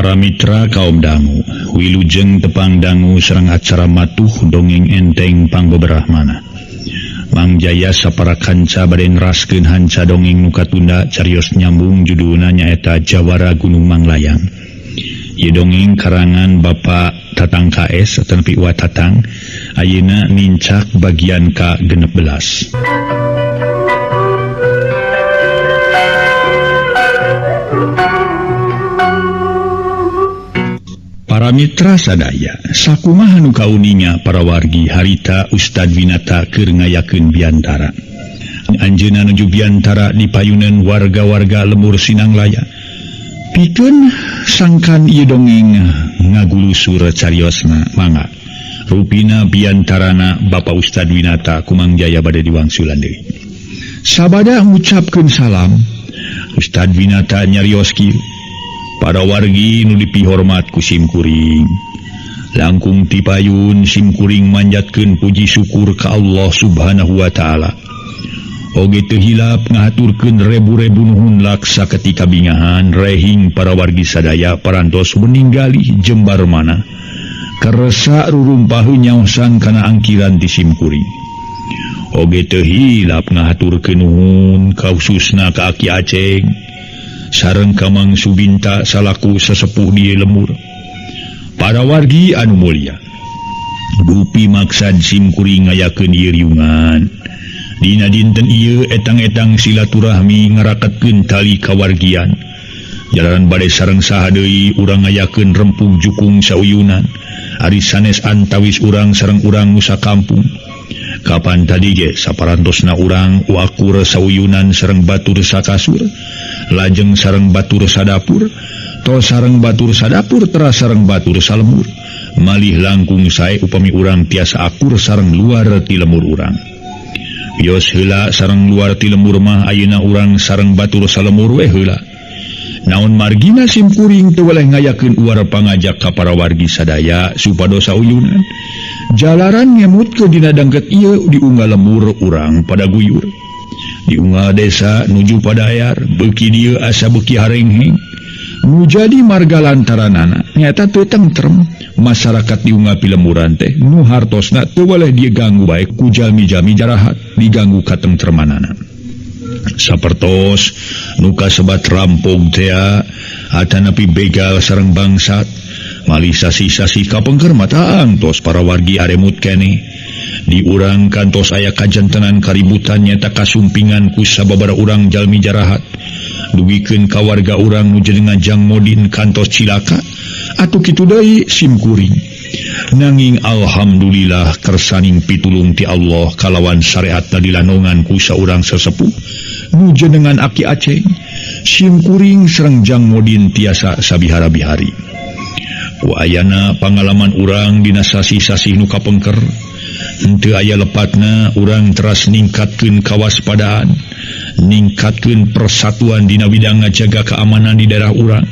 Para mitra kaum dangu, wilujeng tepang dangu sareng acara matuh dongeng enteng pangbeberahmana. Mang Jaya sapara kanca bade neraskeun hanca dongeng nu katunda carios nyambung judulna nyaeta Jawara Gunung Manglayang. Ieu dongeng karangan Bapak Tatang KS atanapi Wa Tatang, ayeuna nincak bagian ka-16. Para mitra sadaya, sakumaha nu kauninga para wargi harita Ustad Winata keur ngayakeun biantara. Anjeunna nuju biantara di payunan warga-warga lembur Sinanglaya. Pikeun sangkan ieu dongeng ngagulusur cariosna mangga. Rupina biantarana Bapak Ustad Winata Kumang Jaya bade diwangsulan deui. Sabada ngucapkeun salam, Ustad Winata nyarios kieu. Para wargi nu dipihormat ku simkuring. Langkung tipayun simkuring manjatkeun puji syukur ka Allah Subhanahu wa taala. Oge teu hilap ngahaturkeun rebu-rebu nuhun laksa ketika bingahan rehing para wargi sadaya parantos meninggali jembar mana. Keresa rurumpaheun nyaosan kana angkiran ti simkuring. Oge teu hilap ngahaturkeun nuhun khususna ka Aki Aceng. Sareng Kamang Subinta salaku sesepuh di lemur. Para wargi anu mulia, dupi maksad simkuring ngayakeun ieu riungan. Dina dinten ieu etang-etang silaturahmi ngaraketkeun tali kawargian. Jalaran bade sareng saha deui urang ngayakeun rempug jukung sauyunan. Ari sanes antawis urang sareng urang nu sakampung. Kapan tadi ge saparantosna urang wakur sauyunan sareng batur sakasur, lajeng sareng batur sadapur, to sareng batur sadapur teras sareng batur salemur. Malih langkung sae upami urang tiasa akur sareng luar ti lemur urang. Yos heula sareng luar ti lemur mah ayeuna urang sareng batur salemur we heula. Naon margina simkuring teu weleh ngayakeun uar pangajak ka para wargi sadaya supados sauyunan. Jalaran ngemutkeun dina dangket ieu diunggal lemur urang pada guyur. Diunggal desa nuju padayar, beuki dieu asa beuki harengheng. Nu jadi marga lantaranana nyaeta teu tentrem masyarakat diunggal pilemburan teh nu hartosna teu weleh diganggu bae ku jalmi-jalmi jarahat, diganggu katentremanana. Sapertos nu kasebat rampog tea atanapi begal sareng bangsat malih sasih-sasih kapengker mata tos para wargi aremut keneh. Di urang kantos aya kajantenan kaributan nyata kasumpingan ku sababaraha urang jalmi jarahat. Dugikeun ka warga urang nu jenengan Jang Modin kantos cilaka atuh kitu deui simkuring. Nanging alhamdulillah kersaning pitulung ti Allah kalawan syariat dilanongan ku saurang sesepuh nu jenengan Aki Aceng. Simkuring sareng Jang Modin tiasa sabihara-bihari. Ku ayana pangalaman urang dina sasih-sasih nu kapengker, henteu aya lepatna urang teras ningkatkeun kawaspadaan, ningkatkeun persatuan dina bidang ngajaga keamanan di daerah urang.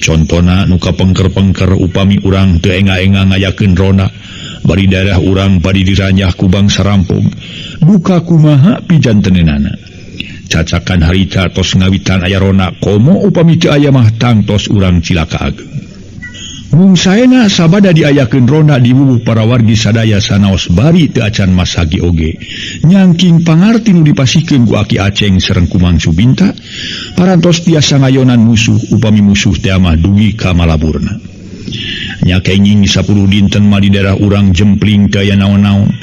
Contona nu kapengker-pengker upami urang teu enga-enga ngayakeun ronda, bari daerah urang bari diranyah ku bangsa rampung. Duka kumaha pijanteneunana. Cacakan harita tos ngawitan aya ronda, komo upami teu aya mah tangtos urang cilaka ageng. Mung saena sabada diayakeun ronda diwuwuh para wargi sadaya sanaos bari teu acan masagi oge. Nyangking pangarti nu dipasikeun ku Aki Aceng sareng Kumang Subinta, parantos tiasa ngayonan musuh upami musuh teh mah dugi ka malaburna. Nya kenging 10 dinten mah di daerah urang jempling teu aya naon-naon.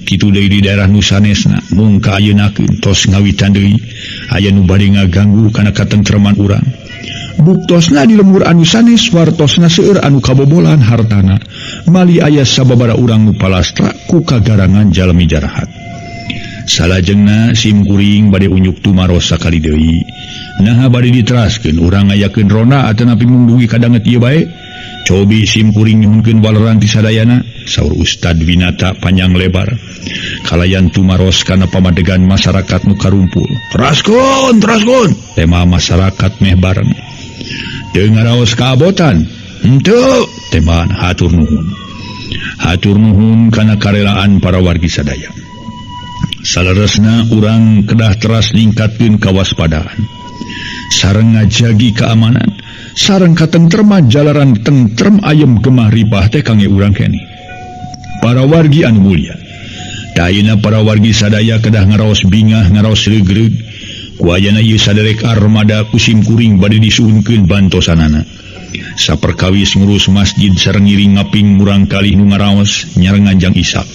Kitu deui di daerah nu sanesna, mung ka ayeunakeun tos ngawitan deui aya nu bade ngaganggu kana katentreman urang. Buktosna di lembur anu sanes wartosna seueur anu kabobolan hartana. Mali aya sababaraha urang nu palastra ku kagarangan jalmi jarahat. Salajengna simkuring bade unjuk tumaros sakali deui. Naha bade diteraskeun urang ngayakeun ronda atanapi mung dugi kadanget ieu bae. Cobi simkuring nyuhunkeun waleran ti sadayana, saur Ustad Winata panjang lebar. Kalayan tumaros kana pamadegan masyarakat nu karumpul. Teraskeun, teraskeun. Tema masyarakat meh bareng. Teu ngaraos kaabotan. Henteu, tema hatur nuhun. Hatur nuhun kana karelaan para wargi sadaya. Saleresna urang kedah teras ningkatkeun kawaspadaan. Sareng ngajagi keamanan. Sareng katentreman jalaran tentrem ayem gemah ripah teh kangge urang keneh. Para wargi anu mulya. Tayina para wargi sadaya kedah ngaraos bingah ngaraos regreg. Ku ayana ieu saderek armada ku simkuring bade disuhunkeun bantosanana. Saperkawis ngurus masjid sareng ngiring ngaping murang kalih nu ngaraos nyarengan jang isak.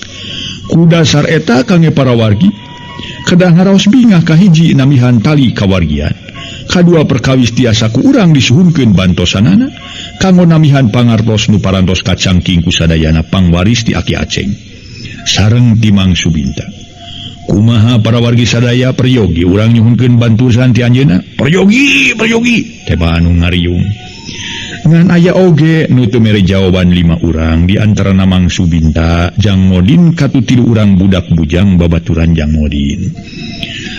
Ku dasar eta kangge para wargi kedah ngaraos bingah kahiji namihan tali kawargian. Kadua perkawis tiasa ku urang disuhunkeun bantosanana kanggo namihan pangartos nu parantos kacangking ku sadayana pangwaris ti Aki Aceng sareng ti Mang Subinta. Kumaha para wargi sadaya peryogi urang nyuhunkeun bantusan ti anjeunna? Peryogi, peryogi teh anu ngariung. Ngan aya oge nu teu mere jawaban 5 urang di antarana Mang Subinta, Jang Modin katu 3 urang budak bujang babaturan Jang Modin.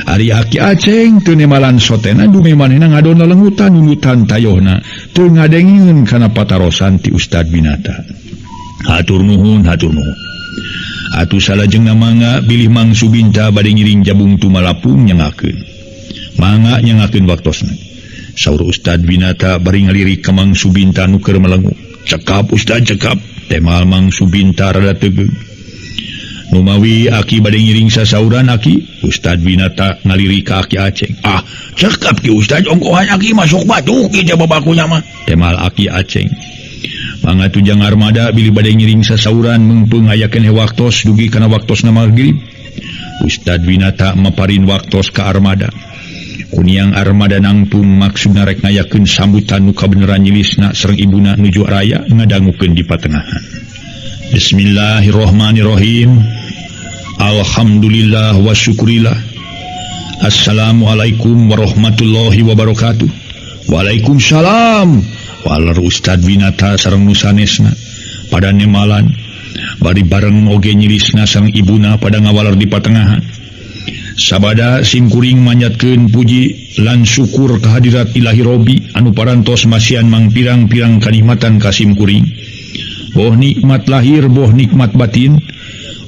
Ari Aki Aceng teu nemalan sotena dume manehna ngadon lelengutan nundutan tayohna teu ngadengeun kana patarosan ti Ustad Winata. Hatur nuhun, hatur nuhun. Atuh salajengna mangga bilih Mang Subinta bade ngiring jabung tumalapung nyangakeun. Mangga nyangakeun waktosna. Saur Ustad Winata bari ngalirik ka Mang Subinta nu keur melengu. Cekap Ustad cekap, temal Mang Subinta rada tegeung. Numawi aki bade ngiring sasauran aki, Ustad Winata ngalirik ka Aki Aceng. Ah, cekap ki Ustad ongkohan aki masuk batu ki teh babakunya mah. Temal Aki Aceng. Mangga tujang armada bilih bade ngiring sasauran meungpeung aya keneh waktos dugi kana waktosna magrib. Ustad Winata maparin waktos ka armada. Kuniang armada nangtung maksudna rek ngayakeun sambutan nu kabeneran nyilisna sareng ibuna nuju raya ngadangukeun di patengahan. Bismillahirrahmanirrahim. Alhamdulillah wa syukurillah. Assalamualaikum warahmatullahi wabarakatuh. Waalaikumsalam. Waler Ustad Winata sareng nu sanesna pada nemalan bari bareng oge nyilisna sareng ibuna pada ngawaler di patengahan. Sabada simkuring manjatkeun puji lan syukur kehadirat Ilahi Robi anu parantos masihan mangpirang-pirang kanikmatan ka simkuring. Boh nikmat lahir boh nikmat batin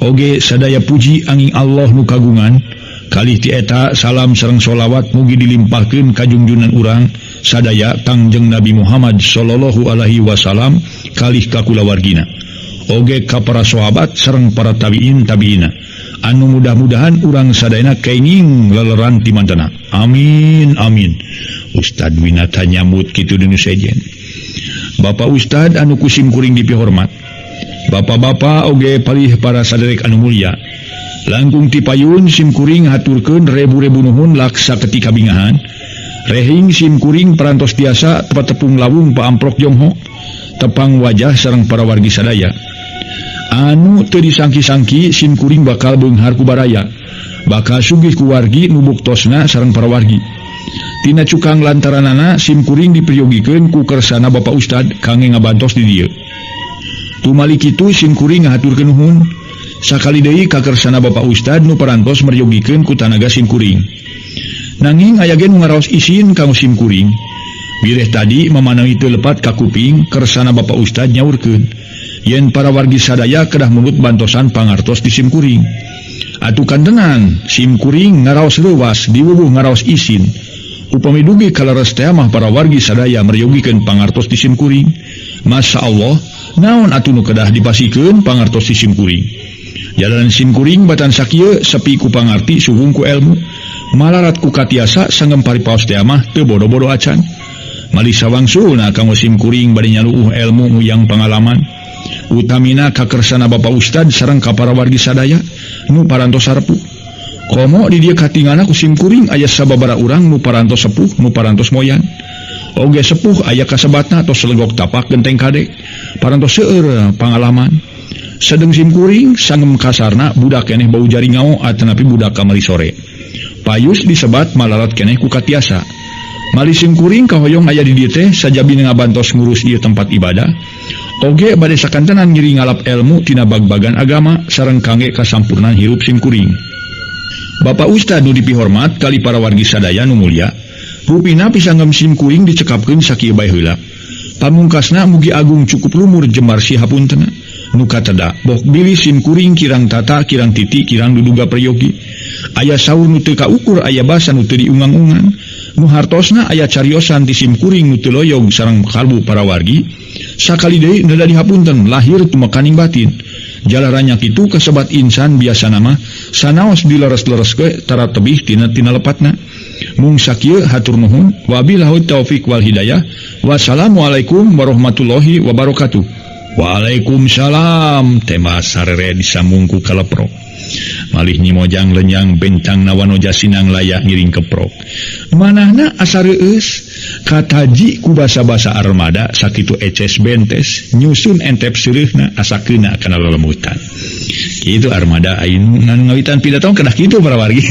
oge sadaya puji angin Allah nu kagungan. Kalih ti eta salam sareng sholawat mugi dilimpahkeun ka junjunan urang sadaya Kangjeng Nabi Muhammad sallallahu alaihi wasallam kalih ka kulawargina oge ka para sahabat sareng para tabiin tabiina anu mudah-mudahan urang sadayana kenging leleran ti mantana. Amin amin. Ustad Winata nyambut kitu deui sejen. Bapak Ustad anu ku simkuring dipihormat, bapak-bapak oge palih para saderek anu mulia, langkung ti payun simkuring haturkeun rebu-rebu nuhun laksa ketika bingahan. Rehing simkuring parantos tiasa tepat tepung lawung paamprok jongho tepang wajah sareng para wargi sadaya. Anu teu disangki-sangki simkuring bakal beunghar ku baraya, bakal sugih ku wargi nu buktosna sareng para wargi. Tina cukang lantaranana simkuring dipriyogikeun ku kersana Bapak Ustad kangge ngabantos di dieu. Tumali kitu simkuring ngahaturkeun nuhun sakali deui ka kersana Bapak Ustad nu parantos meryogikeun ku tanaga simkuring. Nanging aya ge nu ngaraos isin kanggo simkuring. Bireh tadi mamanawi teu lepat ka kuping kersana Bapak Ustad nyaurkeun yen para wargi sadaya kedah munut bantosan pangartos di simkuring. Atuh kantenan simkuring ngaraos leuwas diwuwuh ngaraos isin. Upami dugi kaleres teh mah para wargi sadaya meryogikeun pangartos di simkuring. Masya Allah, naon atuh nu kedah dipasikeun pangartos di simkuring. Jalan simkuring batan sakieu sepi ku pangarti suhung ku elmu. Malarat ku katiasa sanggem paripaos teh mah teu bodo-bodo acan. Malisa wangsulna kanggo simkuring bari nyaluuh elmu nguyang pangalaman. Utamina kakersana Bapak Ustad sareng ka para wargi sadaya nu parantos sarepuh. Komo di dieu katinggalna ku simkuring aya sababaraha urang nu parantos sepuh, nu parantos moyan. Oge sepuh aya kasebatna tos legok tapak genteng kadek. Parantos seueur pangalaman. Sedeng simkuring sangem kasarna budak keneh bau jaringao atanapi budak kamari sore. Payus disebat malarat keneh ku katiasa. Mali simkuring kahoyong aya di dieu teh sajabi ngabantos ngurus ieu tempat ibadah. Oge bade sakantenan ngiring ngalap elmu tina bag-bagan agama sareng kangge kasampurnan hirup simkuring. Bapak Ustad nu dipihormat kali para wargi sadaya nu mulia, rupina pisanggem simkuring dicekapkeun sakieu bae heula. Pamungkasna mugi agung cukup lumur jembar si hapuntena. Nu kateda bok bilih simkuring kirang tata kirang titik kirang duduga peryogi. Aya saur nu teu kaukur aya basa nu teu diungang-ungang. Nu hartosna aya cariosan ti simkuring nu teu loyog sareng kalbu para wargi sakali deui neula dihapunten lahir tumekaning batin. Jalarannya kitu kasebat insan biasana mah sanaos dileres-leres ge tara tebih tina lepatna. Mung sakieu hatur nuhun wabillahi taufik wal hidayah. Wassalamualaikum warahmatullahi wabarakatuh. Waalaikumsalam tema sarere disambung ku kaleprok. Malih Nyi Mojang lenyang bencang nawanoja sinang layak ngiring keprok. Manahna asa reueus kataji ku basa-basa armada sakitu eces bentes nyusun entep seureuhna asa keuna kana lelemutan. Kitu armada ayeuna ngawitan pidato kedah kitu para wargi.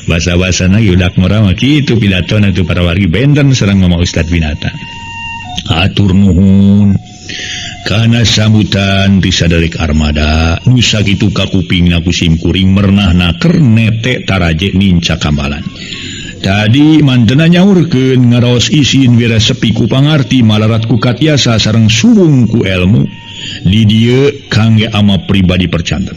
Basa-basana udak murah mah kitu pidatona tuh para wargi benten sareng Mama Ustad Winata. Atur nuhun kana sambutan ti saderek armada nu sakitu kakupingna ku simkuring mernahna keur nete taraje ninca kambalan. Tadi mantena nyaurkeun ngaraos isin wira sepi ku pangarti malarat ku katiasa sareng surung ku elmu di dieu kangge ama pribadi percanten.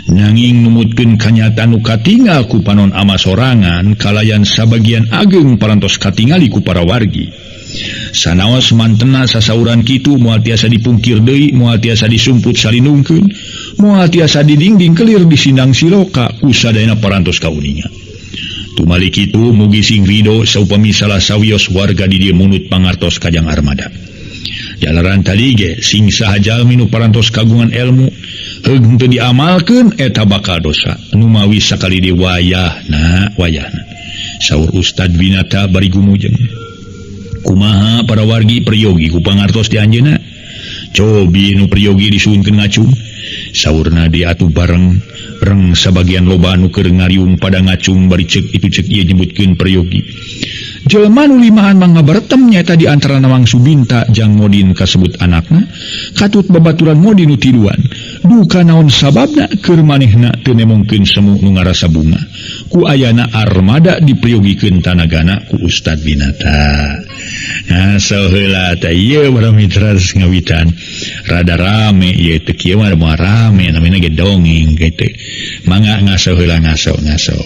Nanging numutkeun kanyataan nu katingal ku panon ama sorangan kalayan sabagian ageng parantos katingali ku para wargi. Sanaos mantena sasauran kitu moal tiasa dipungkir deui, moal tiasa disumput salinungkeun, moal tiasa didingding kelir di sindang siloka ku sadayana parantos kauninga. Tumali kitu mugi sing rido saupami salah sawios warga di dieu munut pangartos kajang armada. Jalaran tadi ge sing saha jalmi nu parantos kagungan elmu heug henteu diamalkeun eta bakal dosa numawi sakali di wayahna wayahna. Saur Ustad Winata bari gumujeng. Kumaha para wargi priyogi ku pangartos di anjeunna? Cobi nu priyogi disuhunkeun ngacung. Saurna di atuh bareng reng sabagian loba nu keur ngariung pada ngacung bari ceuk itu ceuk ieu nyebutkeun priyogi. Jelema nu limaan mangabertem nyaeta di antara Mang Subinta jang Modin kasebut anakna katut babaturan Modin nu tiluan. Duka naon sababna keur manehna teu nemongkeun semu nu ngarasa bunga. Ku ayana armada dipriyogikeun tanagana ku Ustad Winata. Nah, saheula teh ieu para mitra ngawitan rada rame ieu teh kieu mah moal rame namina ge dongeng kitu. Mangga ngaso heula ngaso ngaso.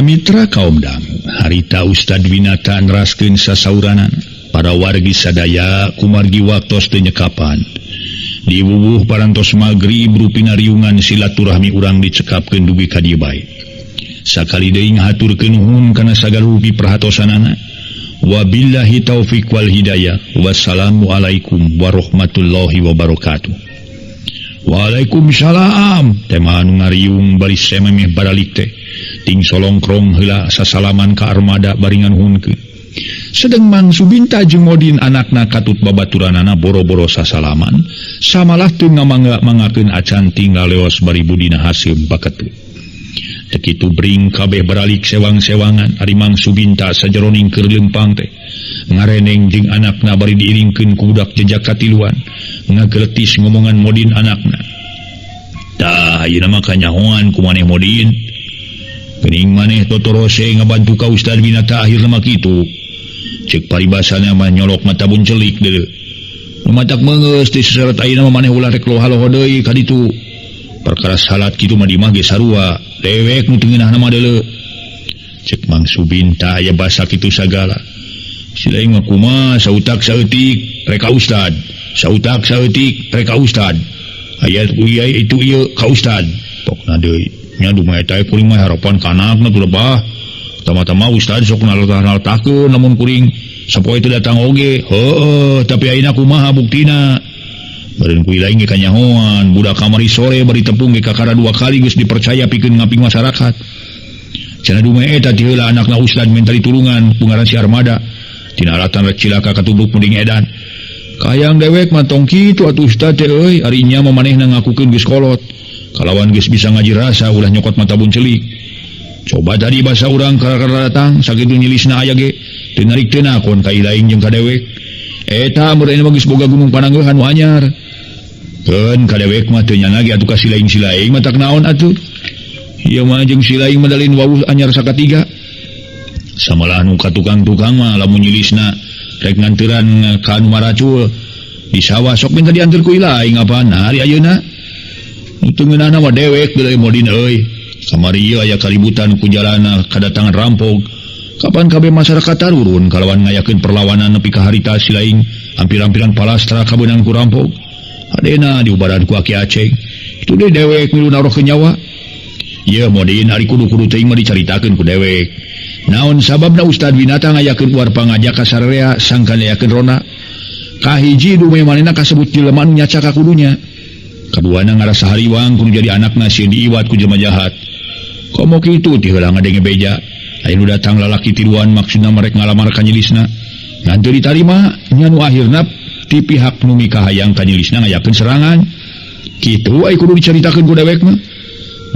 Mitra kaum dangu harita Ustad Winata neraskeun sasauranan para wargi sadaya kumargi waktos teu nyekapan diwuwuh parantos magrib rupina riungan silaturahmi urang dicekapkeun dugi ka dieu bae. Sakali deui ngahaturkeun nuhun kana sagala rupi perhatosanana. Wabillahi taufik wal hidayah. Wassalamualaikum warahmatullahi wabarakatuh. Waalaikumsalam tema anu ngariung bari sememeh baralik teh ting solongkrong heula sasalaman ka armada baringan hunkeun. Sedeng Mang Subinta jeung Modin anakna katut babaturanana boro-boro sasalaman samalah teu ngamangga-mangakeun acan tinggal leos bari budina haseum paketut. Teu kitu bring kabeh baralik sewang-sewangan ari Mang Subinta sajeroning keur leumpang teh ngareneng jeung anakna bari diiringkeun ku budak jejak katiluan ngageletis ngomongan Modin anakna. Tah ayeuna mah kanyahoan ku maneh Modin. Geuning maneh totorose ngabantu ka Ustad Winata akhirna mah kitu. Ceuk paribasana mah nyolok mata buncelik deuleu. Nu matak meungeus ti saseret ayeuna mah maneh ulah rek loha-loho deui ka ditu. Perkara salat kitu mah di mah ge sarua, dewek nu teu ngeunahna mah deuleu. Ceuk Mang Subinta aya basa kitu sagala. Si lain mah kumaha sautak saeutik rek ka Ustad, sautak saeutik rek ka Ustad. Aya itu ieu ka Ustad. Pokna deui. Nya dumeh eta kuring mah harapan ka anakna tuh bah. Tama-tama Ustad sok naltah-naltahkeun lamun kuring sapoe teu datang oge. Heueuh, tapi ayeuna kumaha buktina? Beureun ku ilaing ge kanyahoan, budak kamari sore bari tepung ge kakara dua kali geus dipercaya pikeun ngaping masyarakat. Cenah dumeh eta ti heula anakna Ustad minta ditulungan ku ngaran si Armada. Tina alatan rek cilaka katubruk mending edan. Kayang dewek mah tong kitu atuh Ustad teh euy, ari nya mah manehna ngakukeun geus kolot. Kalawan geus bisa ngaji rasa ulah nyokot mata buncelik. Coba tadi basa urang kakara datang sakitu nyilisna aya ge teu narik teu nakon ka ilaing jeung ka dewek. Eta meureun mah geus boga gunung pananggeuhan nu anyar. Keun ka dewek mah teu nyana ge atuh ka silaing-silaing mah tak naon atuh. Ieu mah jeung silaing mah dalin wawuh anyar sakatiga. Samalah nu ka tukang-tukang mah lamun nyilisna rek nganteran ka anu maracul di sawah sok minta diantar ku ilaing apaan hari ayeuna. Nu teu ngeunahna mah dewek deui Modin euy. Kamari ieu aya kaributan ku jalana kadatangan rampok. Kapan kabeh masyarakat tarurun kalawan ngayakeun perlawanan nepi ka harita silaing hampir-hampiran palastra kabeunang ku rampok. Hadena diubaran ku Aki Aceng. Itu deui dewek milu narohkeun nyawa. Ieu Modin ari kudu-kudu teuing mah dicaritakeun ku dewek. Naon sababna Ustad Winata ngayakeun uar pangajak ka sararea sangkan ngayakeun rona. Kahiji dumeh manehna kasebut jelema nu nyaca ka kudunya. Kaduana ngarasa hariwang kudu jadi anakna sieun diiwat ku jelema jahat. Komo kitu ti heula ngadenge beja. Aya nu datang lalaki tiluan maksudna merek ngalamar ka nyilisna. Ngan teu ditarima nya nu akhirna ti pihak nu mikahayang ka nyilisna ngayakeun serangan. Kitu ai kudu dicaritakeun ku dewek mah.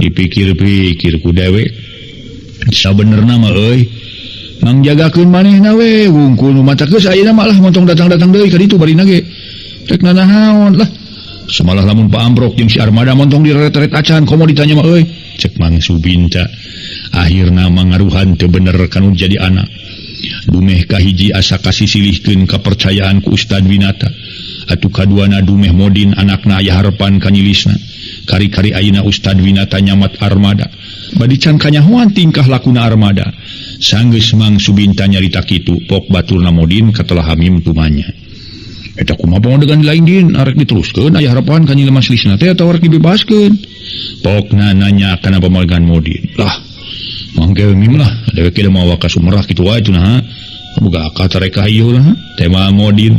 Dipikir-pikir ku dewek. Sabenerna mah euy mangjagakeun manehna we wungkul nu mata geus ayeuna mah lah montong datang-datang deui ka ditu barina ge. Rek nanaon lah. Samalah lamun Pak Ambrok jeung si Armada montong direret-eret acan komo ditanya mah euy. Cek Mang Subinta. Akhirna mangaruhan teu bener kanu jadi anak. Dumeh kahiji asa kasisilihkeun kapercayaan ku Ustad Winata. Atuh kaduana dumeh Modin anakna aya harepan ka nyilisna. Kari-kari ayeuna Ustad Winata nyamat Armada. Badi can kanyahoan tingkah lakuna Armada. Sanggeus Mang Subinta nyarita kitu, pok baturna Modin katelah hamim tumanya. Eta kumaha pangodegan lain din arek diteruskeun aya harapan ka nyilis lisna teh atawa arek dibebaskeun. Pokna nanya kana pamadegan Modin. Lah, mangke mim lah, dewek ge mawa ka Sumerah kitu wae cenah. Boga akal tarek ka ieu lah. Tema Modin.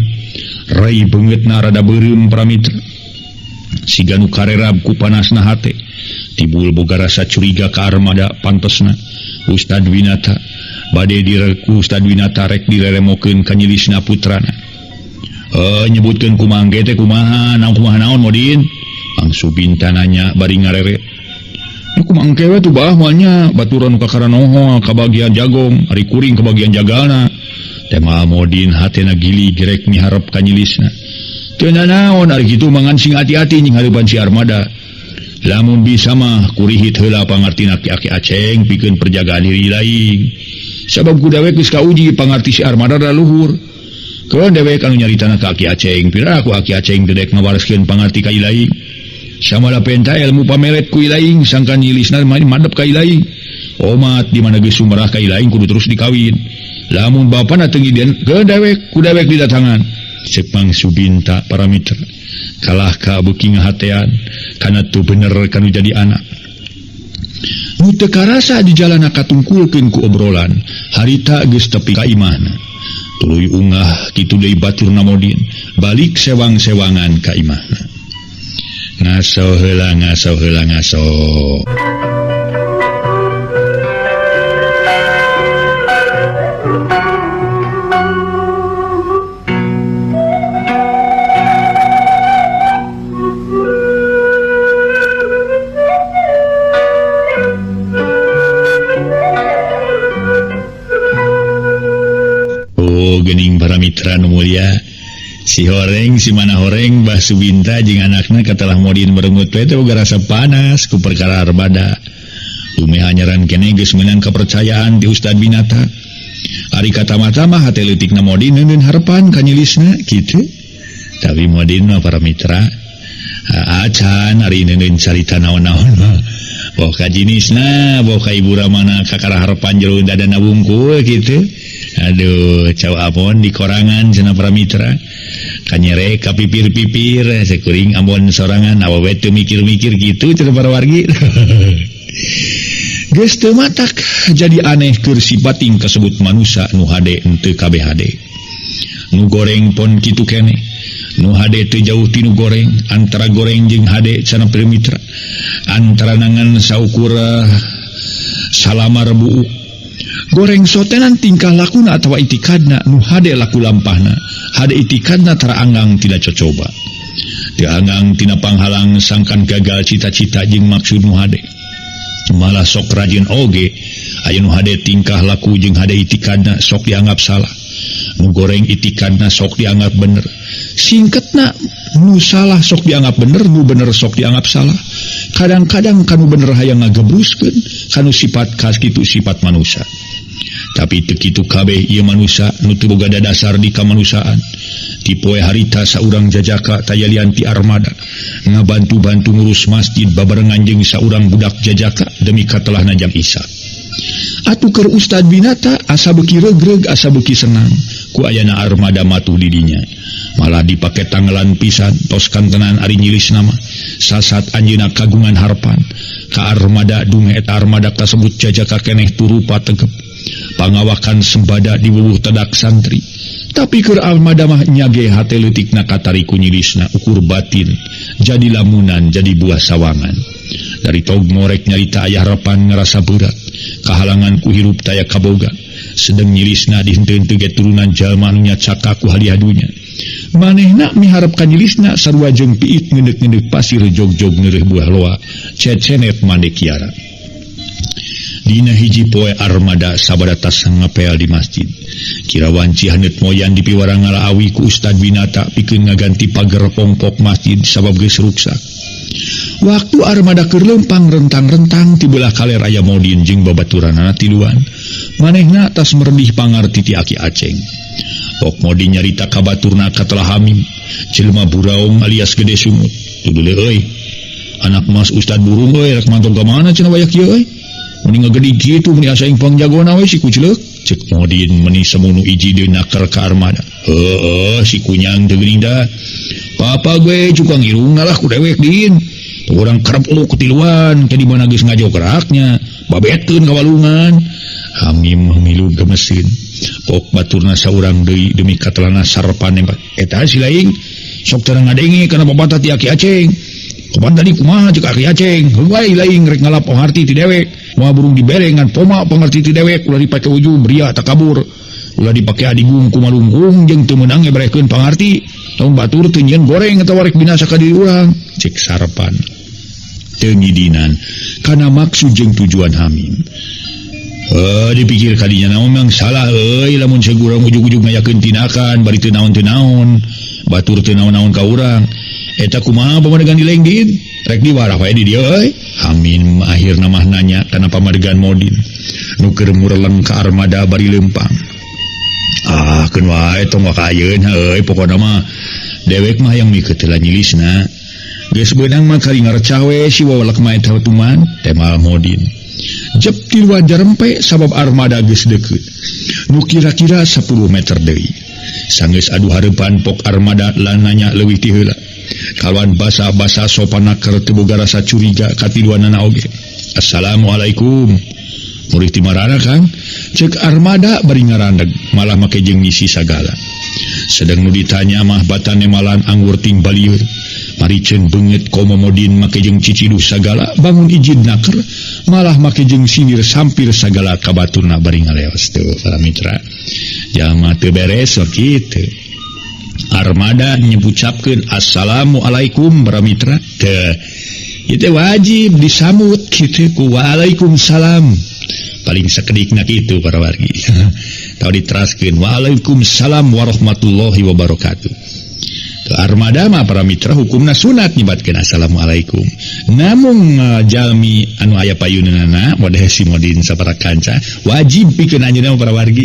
Rai beungeutna rada beureum pramitra. Siga nu karerab ku panasna hate. Tibul boga rasa curiga ka Armada pantesna. Ustad Winata bade direku Ustad Winata rek direremokeun ka nyilisna putrana. Nyebutkeun kumaha ge teh kumaha, naon kumaha naon Modin? Mang Subinta nanya bari ngarere. Nu kumaha engke we tuh bah moal nya baturan nu kakara nohol ka bagian jagong, ari kuring ka bagian jagalna. Tema Modin hatena gili gerek miharep ka nyilisna. Teu nanaon ari kitu mangan sing hati-hati nying hareupan si Armada. Lamun bisa mah kurihit heula pangartina Ki Aki Aceng pikeun perjagaan diri lain. Sabab ku dewek geus kauji pangarti si Armada da luhur. Keun dewek anu nyaritana ka Aki Aceng, pira ku Aki Aceng dedek ngawareskeun pangarti ka ilaing. Samala penta ilmu pamelet ku ilaing sangkan nyilisna madep ka ilaing. Omat di mana geus sumerah ka ilaing kudu terus dikawin. Lamun bapana teu ngidieun keun dewek ku dewek didatangan. Cek Mang Subinta para mitra kalah ka beuki ngahatean kana teu bener kanu jadi anak. Nu teu karasa di jalana katungkulkeun ku obrolan harita geus tepi ka imahna. Tuluy ungah kitu deui baturna Modin balik sewang-sewangan ka imahna. Ngaso heula ngaso heula ngaso. Gening para mitra nu mulia si horeng si mana horeng Bah Subinta jeung anakna katelah Modin merengut we teh boga rasa panas ku perkara Armada. Dumeh hanyaran keneh geus meunang kepercayaan ti Ustad Winata. Ari kata-mata mah hate leutikna Modin neuneun harepan ka nyilisna kitu. Tapi Modin mah para mitra acan ari neuneun carita naon-naon mah. Boh ka jinisna, boh ka ibu ramana kakara harepan jero dadana wungkul kitu. Aduh, cau ambon di korangan cenah para mitra. Kanyere ka pipir-pipir, sekuring ambon sorangan awewe teu mikir-mikir kitu cenah para wargi. Geus teu matak jadi aneh keur sipating kasebut manusa nu hade henteu kabeh hade. Nu goreng pon kitu keneh. Nu hade teu jauh ti nu goreng, antara goreng jeung hade cenah para mitra. Antara nangan saukur salamar buuk. Goreng sotenan tingkah lakuna atawa itikadna nu hade laku lampahna, hade itikadna tara anggang tidak cocoba. Teu anggang tina panghalang sangkan gagal cita-cita jeung maksud nu hade. Malah sok rajin oge aya nu hade tingkah laku jeung hade itikadna sok dianggap salah. Nu goreng itikadna sok dianggap bener. Singketna nu salah sok dianggap bener, nu bener sok dianggap salah. Kadang-kadang kanu bener hayang ngagebruskeun kanu sifat khas kitu sifat manusia. Tapi teu kitu kabeh ieu manusia nu teu boga dasar di kamanusiaan. Ti poe harita saurang jajaka tayalian ti armada ngabantu-bantu ngurus masjid babarengan jeung saurang budak jajaka demi katelah najang Isa. Atuh keur Ustad Winata asa beuki regreg asa beuki senang ku ayana armada matuh di dinya. Malah dipake tanggelan pisan tos kantenan ari nyilis nama. Sasat anjeunna kagungan harpan ka armada dumeh eta armada kasebut jajaka keneh turupa tegep. Pangawakan sembada diwuwuh tedak santri. Tapi keur armada mah nyage hate leutikna katariku nyilisna ukur batin jadi lamunan jadi buah sawangan. Dari tog morek nyarita ayah repan ngerasa berat kahalangan ku hirup taya kaboga sedeng nyilisna dihenteu-henteu ge turunan jalma anu nyacaka ku hadiadunya. Manehna miharep ka nyilisna sarua jeung piit ngeundeuk-ngeundeuk pasir jog-jog neureuh buah loa cecenet mande kiara. Dina hiji poe armada sabada tas ngapel di masjid. Kira wanci haneut moyan dipiwarang ngala awi ku Ustad Winata pikeun ngaganti pager pongpok masjid sabab geus ruksak. Waktu armada keur leumpang rentang-rentang ti belah kaler aya Modin jeung babaturanana tiluan. Manehna tas meredih pangarti ti Aki Aceng. Pok Modin nyarita ka baturna katelah Hamim, jelema buraung alias gede sumut. Tudule euy. Anak mas Ustad Burung euy rek mantong ka mana cenah wayak ieu euy. Meni ngagede kitu meni asa ing pangjagona we si kucleuk. Cek Modin meni semunu iji deui naker ka armada. Heueuh si kunyang teu geuning da. Papa gue cukang irungna lah ku dewek din. Urang kerep lu ketiluan ke di mana geus ngajograknya babetkeun ka walungan. Hamim milu gemesin. Pok baturna saurang deui demi katelana sarpan nempat. Eta si laing sok teu ngadenge kana babata ti Aki Aceng. Kapan tadi kumaha cek Aki Aceng. Heuh wae laing rek ngalap pangarti ti dewek. Moal burung dibere ngan poma pangarti ti dewek ulah dipake ujung ria takabur. Ulah dipake adigung kumalungkung jeung teu meunang ngeberekeun pangarti. Lamun batur teu nyieun goreng atawa rek binasa ka diri urang. Cek sarpan. Teu ngidinan kana maksud jeung tujuan Hamim. Dipikir kadinya naon memang salah euy lamun ceuk urang ujug-ujug ngayakeun tindakan bari teu naon-teu naon. Batur teu naon-naon ka urang. Eta kumaha pamadegan dileng din? Rek diwarah wae di dieu euy. Hamim akhirna mah nanya kana pamadegan Modin. Nu keur mureleng ka armada bari leumpang. Ah, keun wae tong waka ayeuna euy pokona mah dewek mah hayang mikeut heula nyilisna. Geus beunang mah kali ngarecah we si wawalek mah eta tuman temal Modin. Jep tiluan jarempe sabab armada geus deukeut. Nu kira-kira 10 meter deui. Sanggeus adu hareupan pok armada lan nanya leuwih ti heula. Kawan basa-basa sopan naker teu boga rasa curiga ka tiluanana oge. Assalamualaikum. Murih ti marana Kang? Ceuk armada bari ngarandeg malah make jeung ngisi sagala. Sedeng nu ditanya mah batane malan anggur ting balieur. Mariceun beungeut komo Modin make jeung ciciduh sagala bangun ijid naker malah make jeung sinir sampir sagala ka baturna bari ngaleos teu para mitra. Jalma teu beres sok kitu. Armada nyebucapkeun assalamualaikum para mitra. Teu ieu wajib disambut kitu ku waalaikumsalam. Paling sakedikna kitu para wargi. Tau diteraskeun waalaikumsalam warahmatullahi wabarakatuh. Teu armada mah para mitra hukumna sunat nyebatkeun assalamualaikum. Namung jalmi anu aya payuneunana modeh si Modin sapara kanca wajib pikeun anjeunna para wargi.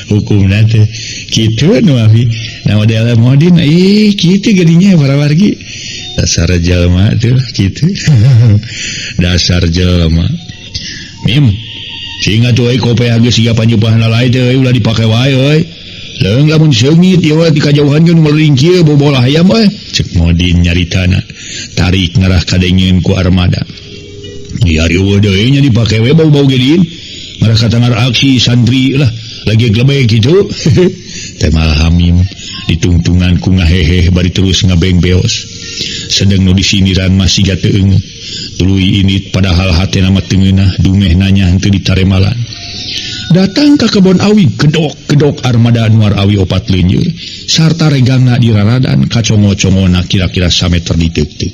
Hukumna teh kitu nu abi. Nah model Modin ih kitu geuning para wargi. Dasar jalma teh kitu. Dasar jalma. Mim cing atuh euy kope geus siga panjeupahan lain teh euy ulah dipake wae euy. Leung lamun seungit ieu di kajauhan ge nu meuring kieu bobolah hayam euy. Cek Modin nyaritana tarik ngarah kadengeun ku armada. Ieu ari eueuh deui nya dipake we bau-bau ge din. Ngarah katangar aksi santri lah lagi glebek kitu. Teh malah Hamim ditungtungan ku ngaheheh bari terus ngabeng beos. Sedeng nu disindiran mah siga teu eungeuh. Tuluy init padahal hatena mah teu ngeunah dumeh nanya henteu ditaremalan. Datang ka kebon awi gedok-gedok armada nuar awi opat leunyeur sarta regangna diraradan kacongo-congona kira-kira sameter diteuk-teuk.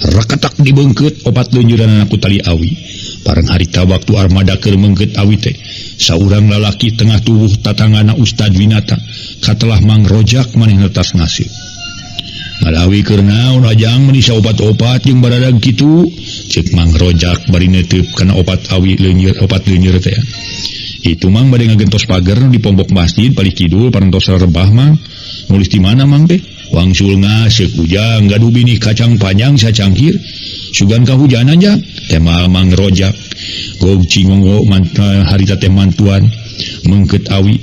Reketak dibeungkeut opat leunyeurana ku tali awi. Bareng harita waktu armada keur meungkeut awi teh Saurang lalaki tengah tubuh tatangana Ustad Winata katelah Mang Rojak manehna tas ngasih. Ngalawi keur naon ajang meuni saopat-opat jeung baradag kitu ceuk Mang Rojak bari neuteub kana opat awi leunyer opat leunyer teh. Itu Mang bade ngagentos pager di pombok masjid palih kidul parantos rebah Mang. Nulis di mana Mang teh? Wangsul ngaseup ujang gaduh bini kacang panjang sacangkir sugan kahujanan jang temal Mang Rojak. Gog cingonggo harita teh mantuan mengket awi.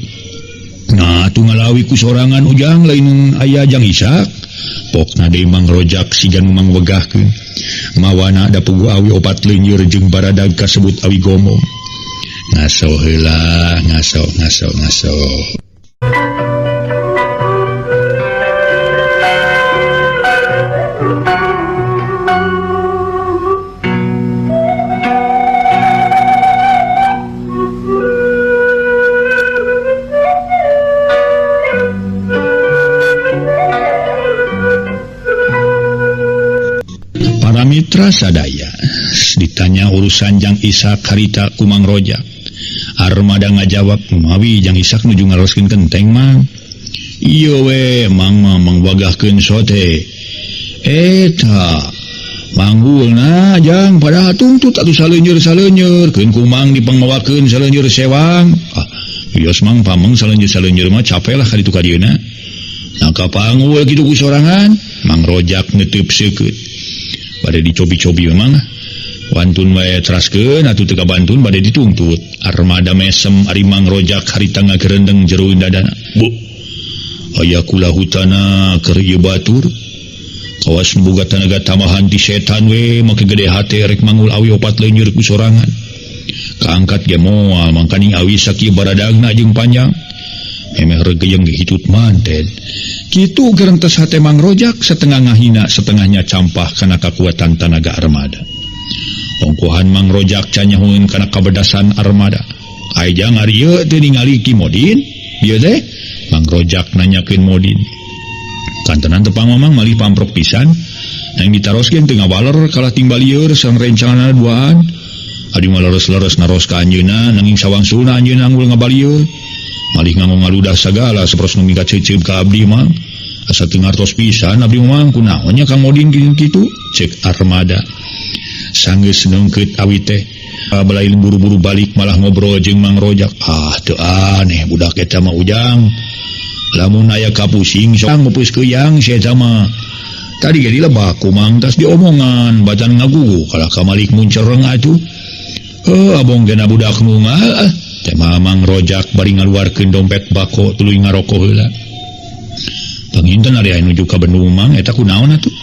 Nah atuh ngalawi ku sorangan ujang lain aya jang Isak. Pokna deui Mang Rojak siga nu mangwegahkeun. Mawana da puguh awi opat leunyer jeung baradag kasebut awi gomong. Ngaso heula, ngaso ngaso ngaso. Para mitra sadaya ditanya urusan Jang Isak harita ku Mang Rojak. Armada ngajawab kumawi Jang Isak nuju ngaroskeun kenteng Mang. Ieu we Mang mah mangwagahkeun sote. Eta manggulna jang padahal tuntut atuh saleuneur-saleuneur keun ku Mang dipangmawakeun saleuneur sewang. Ah, wios Mang pameng saleuneur-saleuneur mah capek lah ka ditu ka dieuna. Nah kapanggul kitu ku sorangan Mang Rojak neuteub seukeut. Bade dicobi-cobi memang wantun wae teraskeun atuh teu kabantun bade dituntut. Armada mesem ari Mang Rojak harita ngagerendeng jero dadana. Bu aya kula hutana keur ieu batur. Kawas boga tanaga tambahan ti setan we make gede hate rek mangul awi opat leunyer ku sorangan. Kaangkat ge moal mangkaning awi sakieu baradagna jeung panjang. Memeh regeyeng ge hitut manten. Kitu gerentes hate Mang Rojak setengah ngahina setengahnya campah kana kakuatan tanaga armada. Ongkohan Mang Rojak canyahueun kana kabedasan armada. Aijang ari ieu teu ningali Ki Modin? Ieu teh Mang Rojak nanyakeun Modin. Kantenan tepang mamang malih pamprok pisan. Nang ditaroskeun teu ngabaler kalah timbal lieur sang rencanana duaan. Adi mah leres-leres naros ka anjeunna nanging sawangsulna anjeunna unggul ngabalieur. Malih nganggo ngaludah sagala sapertos nu minggat ceuceub ka abdi mah. Asa teu ngartos pisan abdi mah kunaon nya Kang Modin kitu ceuk Armada. Sanggeus neungkeut awi teh balain buru-buru balik malah ngobrol jeung Mang Rojak. Ah teu aneh budak eta mah ujang. Lamun aya kapusing sok ngupeus keuyang si eta mah. Tadi ge dilebak ku Mang tas diomongan batan ngagugu kalah kamalik muncereng atuh. Heuh abong gena budak nu ah. Teh Mang Rojak bari ngaluarkeun dompet bako tuluy ngaroko heula. Panginten ari aya nuju ka Bendung Mang eta kunaon atuh?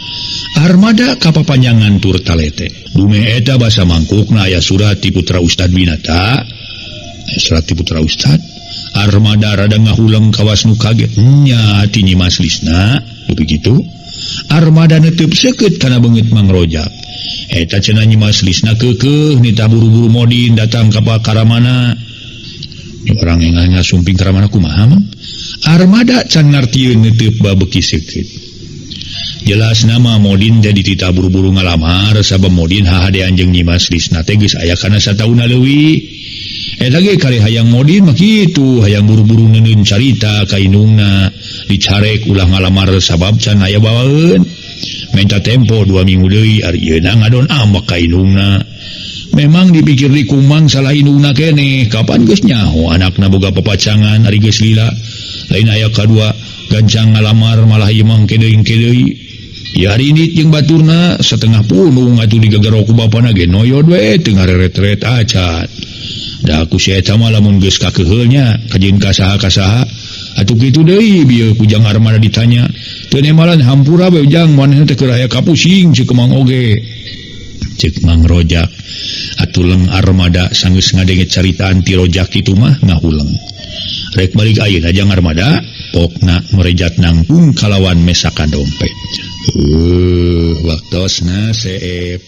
Armada kapapanjangan tur talete. Dume eta basa mangkukna aya surat ti putra Ustad Winata. Surat ti putra Ustad. Armada rada ngahuleng kawas nu kaget. Nya ti Nyi Mas Lisna, dupi kitu. Armada neuteub seukeut kana beungeut Mang Rojak. Eta cenah Nyi Mas Lisna keukeuh nitah buru-buru Modin datang ka Pakaramana. Orang yang ngasumping karamana kumaha Mang? Armada can ngartieun neuteub babeuki seukeut. Jelas nama Modin teh dititah buru-buru ngalamar sabab Modin hahadean jeung Nyi Mas Lisna teh geus aya kana satauna leuwih. Eta ge kali hayang Modin mah kitu, hayang buru-buru neuneun carita ka indungna, dicarek ulah ngalamar sabab can aya bawaeun. Menta tempo 2 minggu deui ari ieuna ngadon ambek ka indungna. Memang dipikir di kumang salah indungna keneh, kapan geus nyaho anakna boga papacangan ari geus lila. Lain aya kadua gancang ngalamar malah ieu mah kedeung-kedeui. Ya hari ini jeung baturna setengah pulung atuh digagaro ku bapana ge noyod we teu ngareret-ret acan. Da ku si eta mah lamun geus kakeheul nya kajeun ka saha-kasaha atuh kitu deui bieu ku Jang Armada ditanya. Teu nemalan hampura we Jang manehna teh keur aya kapusing ceuk Mang oge. Ceuk Mang Rojak. Atuh leng Armada sanggeus ngadenge caritaan ti Rojak kitu mah ngahuleng. Rek balik ayeuna Jang Armada pokna merejat nangkung kalawan mesaka dompet. Waktosna seep.